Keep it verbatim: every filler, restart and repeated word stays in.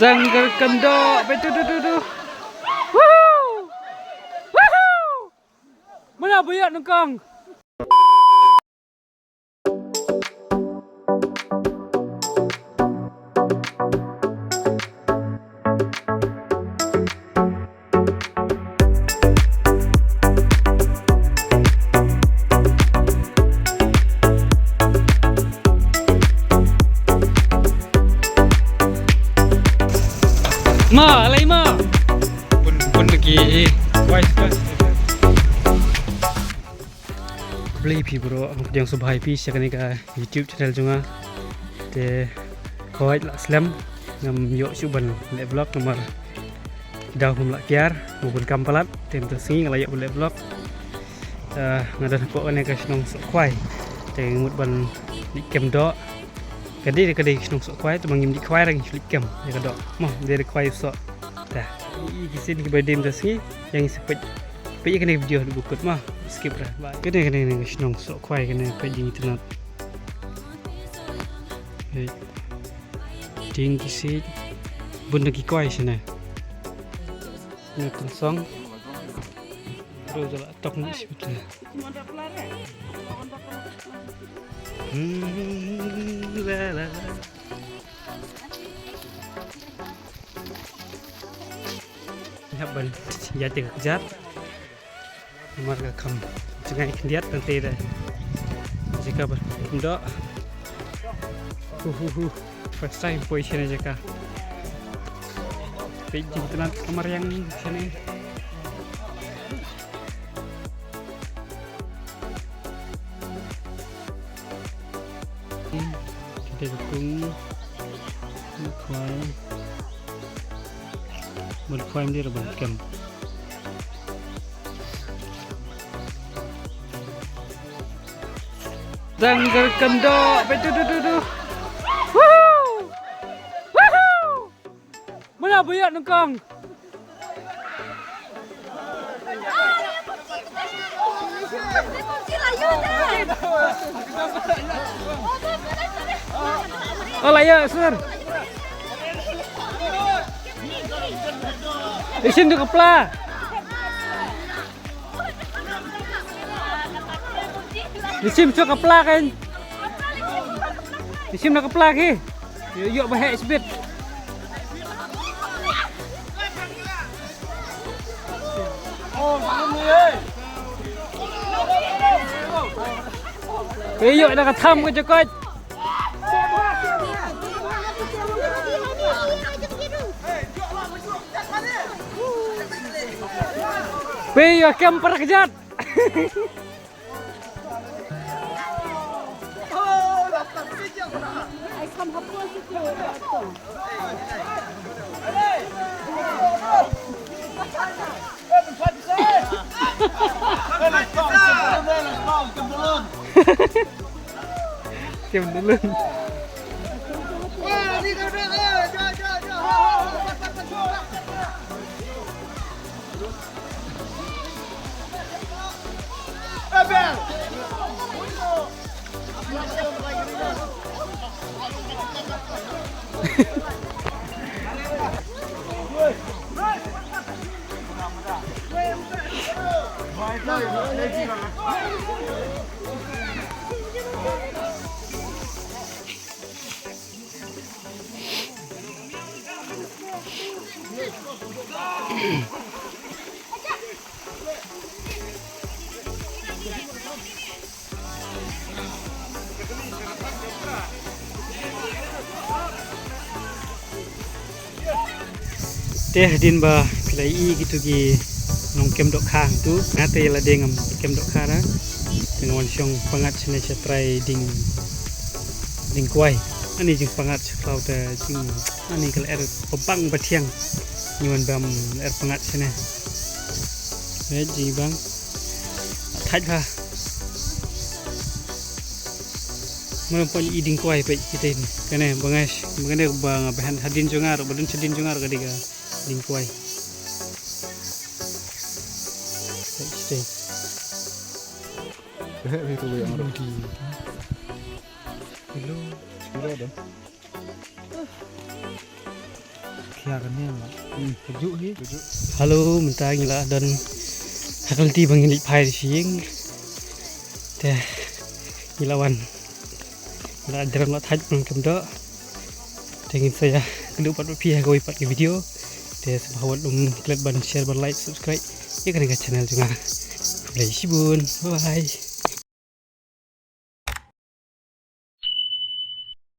Dang ker kendo, betul tu tu tu. Woohoo! Woohoo! Mana buyak nengkong? Ma, alai ma. Pun pun lagi. Wai, wai. Khublei phi bro, nga pdiang sngewbha ïa phi sha kane ka YouTube channel jong nga. Te hooid la slem ngam ïoh shuh ban leh vlog namar daw ngam lah kiar, nga bun kam palat, te mynta sngi nga la ïoh ban leh vlog. Eh, nga don hapoh kane ka shnong Sohkhwai. Te nga mut ban leit kem doh. Ka dei ka dei shnong Sohkhwai, te ma ngim leit khwai ra ngin leit kem ïa ka doh. Mo, dei da khwai soh. Te i ki sien kiba dei mynta sngi, ïa ngi sa peit. Peit ïa kane ka video haduh ba kut mo. Skip ra. Bye. Kane kane kane ka shnong Sohkhwai kane peit jingitynnat. Hei. Ding ki siej. Bun na ki kwai shane. Ne tyngsong. Bro jala tok ni shi betul. Hmm, la la. Hap ban ïa te ka kjat. Namar ka kham jngai khyndiat kan te da. Jaka ba ndo. Hu hu hu. First time poi shane jaka. Peit jingitynnat ka mariang shane. Kita dukung. Khwai. Bun khwai mdi ra bun kem. Dang ker kendo, betul tu tu tu. Woohoo! Woohoo! Mana buyak nengkong? Oh, la ïa, sir. Isin tu kepala. Isim shuh ka pla kan. Isim na ka pla ki. Ïoh ba heh sbit. Ïoh na ka tham ka jakoit. Phi ïa kem para kjat. Kem dulun. Te hadien ba phi la ïohi kito ki nongkem dohkha tu, nga te la dei ngam kem dohkha ra. Te nga wan shong pyngngad shane sha trai dieng, dieng kwai. Ani jingpyngngad sha khlaw te jing, ani ka la er ba bang ba thiang. Ngi wan bam la er pyngngad shane. Re jing bang. Thait ha. Mano pon i dieng kwai peit kita ini. Kane bangai, kane ba nga behen hadien jong nga, ba dun hadien jong nga ka dei ka dieng kwai. Peit kita. Eh, itu yang ro. Hello. Hello dah. Khia ka niam la. Ka juh hi. Hello, mynta ngi la don ha ka lynti ba ngin leit phai da shi ïing. Te ngi la wan. Ngi la jrong la thait ngan kyndoh. Te ngin sa ïa kynduh pat bad phi ha kawei pat ka video. Te sngewbha wat um klet ban share, ban like, subscribe ïa kane ka channel jong nga. Khublei shibun. Bye bye.